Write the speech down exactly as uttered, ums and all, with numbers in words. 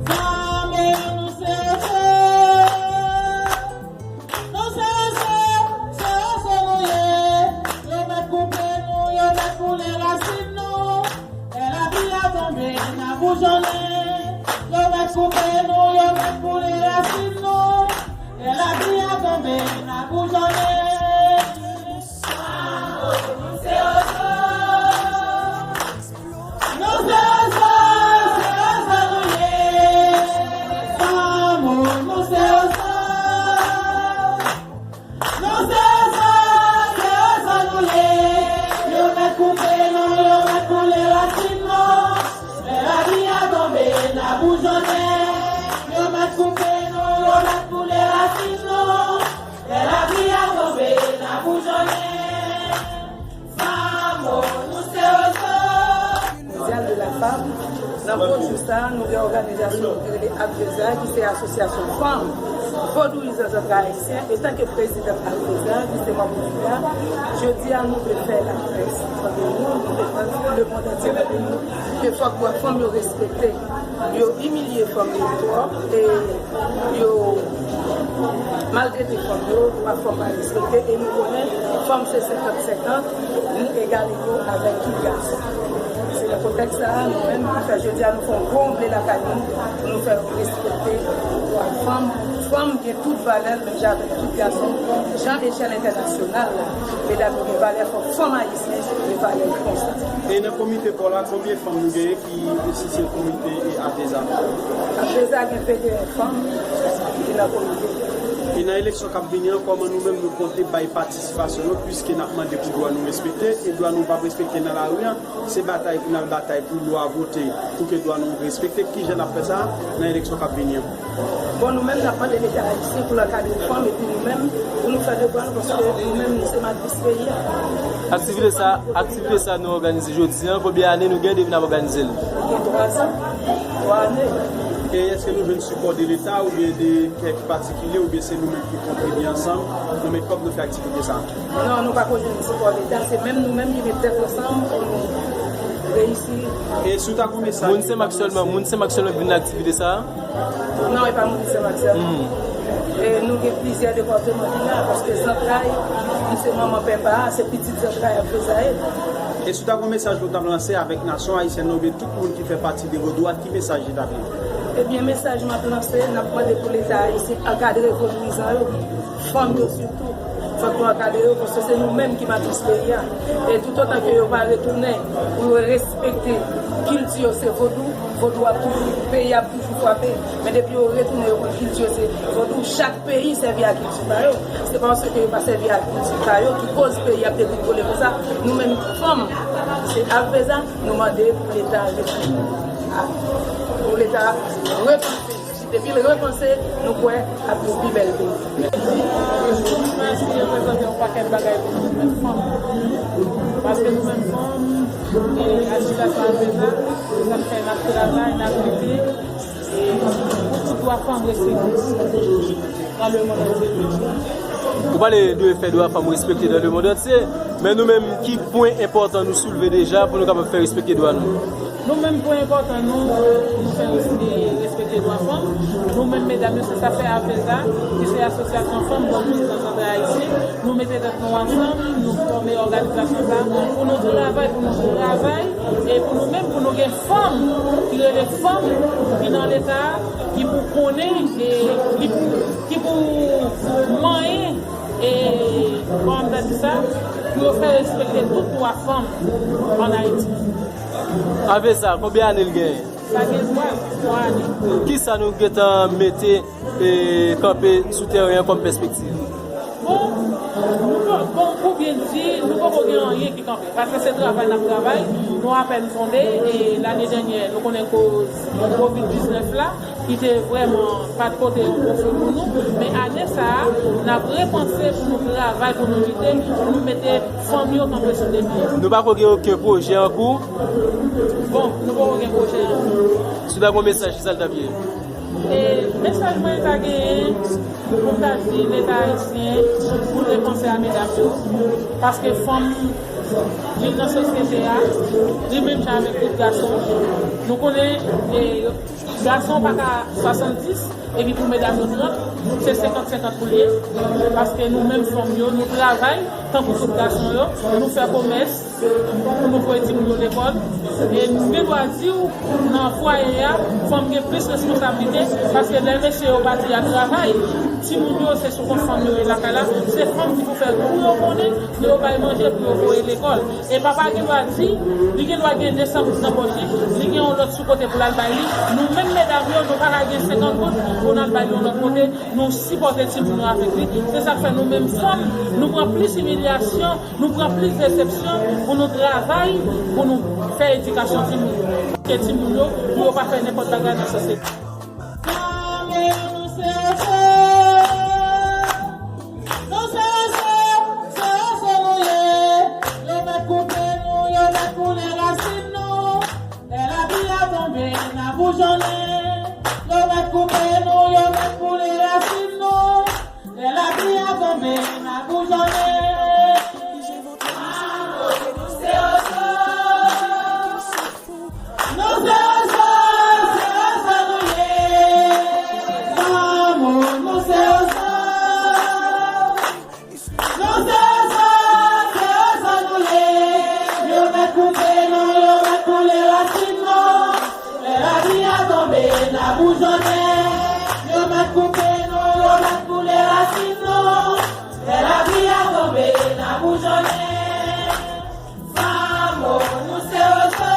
Zanmi, nou se ozo. Nou se ozo, se ozo nou ye. Yo mèt koupe nou, yo mèt boule rasin nou. Lè lapli a tonbe, n a boujonnen. Yo mèt koupe nou, yo mèt boule rasin nou. Lè lapli a tonbe, n a boujonnen. Nou se ozo, se ozo nou ye. Fanm, nou se ozo. Nou se ozo, se ozo nou ye. Yo mèt koupe nou, yo mèt boule rasin nou. Lè lapli a tonbe, n a boujonnen. Yo mèt koupe nou, yo mèt boule rasin nou. Lè lapli a tonbe, n a boujonnen. Fanm, nou se ozo. Mondyal de la Femme, nan gwo jou sa a, nou gen òganizasyon ki rele ACVEZA, ki se Asosyasyon Fanm Vodouyizan Zantray Ayisyen. Etanke prezidan ACVEZA, ki se manm fondè a, jodi a nou vle fè laprès tande nou, nou vle fè lemonn antye tande nou, ke fòk dwa fanm yo respekte. Yo imilye fanm yo twòp e yo maltrete fanm yo, dwa fanm pa respekte, e nou konnen fanm se senkant senkant, nou egal ego avèk tout gason. Se nan kontèks sa a, nou menm, ki fè jodi a nou fè yon gwo anble lakay nou, pou nou fè respekte dwa fanm. Fanm gen tout valè, menm jan avèk tout gason, jan echèl entènasyonal la. Medam yo gen valè, fòk fanm ayisyen gen valè konsa. E nan komite pa w la, konbyen fanm nou genyen ki enstitye komite e ACVEZA? ACVEZA gen venteyen fanm ki nan komite. E nan eleksyon k ap vini an, kòman nou menm nou konte bay patisipasyon nou, piske n ap mande pou dwa nou respekte, e dwa nou p ap respekte nan lari a, se batay pou n al batay pou lwa vote, pou ke dwa nou respekte. Kijan n ap fè sa nan eleksyon k ap vini an? Bon, nou menm, n ap mande Leta ayisyen pou l ankadre fanm, epi nou menm, pou nou fè devwa nou, paske nou menm, nou se matris peyi a. Aktivite sa, aktivite sa nou òganize jodi a, konbyen ane nou gen depi n ap òganize l? Gen twa zan, twa ane. E èske nou jwenn sipò de Leta oubyen de kèk patikilye, oubyen se nou menm ki kontribye ansanm, nou met kòb, nou fè aktivite sa? Non, nou pako jwenn sipò Leta, se menm nou menm ki met tèt ansanm pou nou reyisi. E si w ta gen yon mesaj? Moun Senmak sèlman, moun Senmak sèlman ki vin nan aktivite sa a? Non, e pa moun Senmak sèlman. Hmm. E nou gen plizyè depatman ki la, paske Zantray, nou se manman pèpa a, se pitit Zantray ACVEZA ye. E si w ta gen yon mesaj pou w ta lanse avèk nasyon ayisyèn nan oubyen tout moun ki fè pati de Vodou a, ki mesaj li ta vle? Ebyen, mesaj m ap lanse, n ap mande pou Leta ayisyen ankadre vodouyizan yo. Fanm yo sitou, fòk nou ankadre yo, paske se nou menm ki matris peyi a. E toutotan ke yo pa retounen pou yo respekte kilti yo, se vodou, vodou ap toujou, peyi ap toujou frape. Men depi yo retounen, yo konn kilti yo, se vodou. Chak peyi sèvi ak kilti pa yo. Se pa paske yo pa sèvi ak kilti pa yo ki koz peyi ap degrengole konsa. Nou menm fanm, se ACVEZA, nou mande pou Leta repanse. Pou Leta repanse. Depi l repanse, nou kwè ap gen pi bèl peyi. Jounen jodi a, se reprezante yon pakèt bagay pou nou menm fanm. Paske nou menm fanm, e asosyasyon ACVEZA, se sa k fè n ap travay, n ap lite, e pou tout dwa fanm respekte nan lemonn antye. Ou pale de fè dwa fanm respekte nan lemonn antye, men nou menm, ki pwen enpòtan nou soulve deja pou nou kapab fè respekte dwa nou? Nou menm, pwen enpòtan nou, nou fè res-, e, respekte dwa fanm. Nou menm medam yo, se sa k fè ACVEZA, ki se Asosyasyon Fanm Vodouyizan Zantray Ayisyen, nou mete tèt nou ansanm, nou fòme òganizasyon sa a pou nou travay, pou nou travay, e pou nou menm, pou nou gen fanm ki rele fanm, ki nan Leta, ki pou konnen, e ki pou, ki pou manyen, e kòman m ta di sa, pou yo fè respekte tout dwa fanm ann Ayiti. ACVEZA, konbyen ane l genyen? Sa gen twa, twa ane. Kisa nou gentan mete, e, kanpe sou teren an kòm pèspektiv? Bon, nou pa, bon, pou byen di, nou poko gen anyen ki kanpe. Paske se travay n ap travay, nou apèn fonde, e lane dènyè, nou konnen koz kovid diznèf la, ki te vrèman pa t pote yon pwofit pou nou. Men ane sa a, n ap repanse pou nou travay, pou nou lite, pou nou mete fanm yo kanpe sou de pye. Nou pako gen okenn pwojè an kou? Bon, nou poko gen pwojè an kou. Si w ta gen yon mesaj, kisa l t ap ye? E mesaj mwen ta genyen, pou m ta di Leta ayisyen pou l repanse a medam yo. Paske fanm, Vin nan sosyete a, li menm jan avèk tout gason. Nou konnen, e, gason pa ka swasanndis, epi pou medam yo trant, se senkant senkant pou l ye. Paske nou menm fanm yo, nou travay, tankou tout gason yo, nou fè komès, pou nou voye timoun yo lekòl. E m gen dwa di w, nan fwaye a, fanm gen plis responsablite, paske lè mesye yo pati al travay, timoun yo se sou kont fanm yo ye lakay la, se fanm ki pou fè tou yo konnen, pou yo bay manje, pou yo voye lekòl. E papa gen dwa di, li gen dwa gen de san goud nan pòch li, li gen yon lòt sou kote pou l al bay li. Nou menm medam yo, nou pa ka gen senkant goud pou n al bay yon lòt kote, nou sipòte timoun yo avèk li. Se sa k fè nou menm fanm, nou pran plis imilyasyon, nou pran plis desepsyon pou nou travay, pou nou fè edikasyon timoun yo. Ke timoun yo, pou yo pa fè nenpòt bagay nan sosyete. Zanmi, nou se oso. Nou se oso, se oso nou ye. Yo mèt koupe nou, yo mèt boule rasin nou. Lè lapli a tonbe, n a boujonnen. Yo mèt koupe nou, yo mèt boule rasin nou. Lè lapli a tonbe, n a boujonnen. Nou se oso. Nou se oso, se oso nou ye. Zanmi, nou se oso. Nou se oso, se oso nou ye. Yo mèt koupe nou, yo mèt boule rasin nou. Lè lapli a tonbe, n a boujonnen. Yo mèt koupe nou, yo mèt boule rasin nou. Lè lapli a tonbe, n a boujonnen. Zanmi, nou se oso.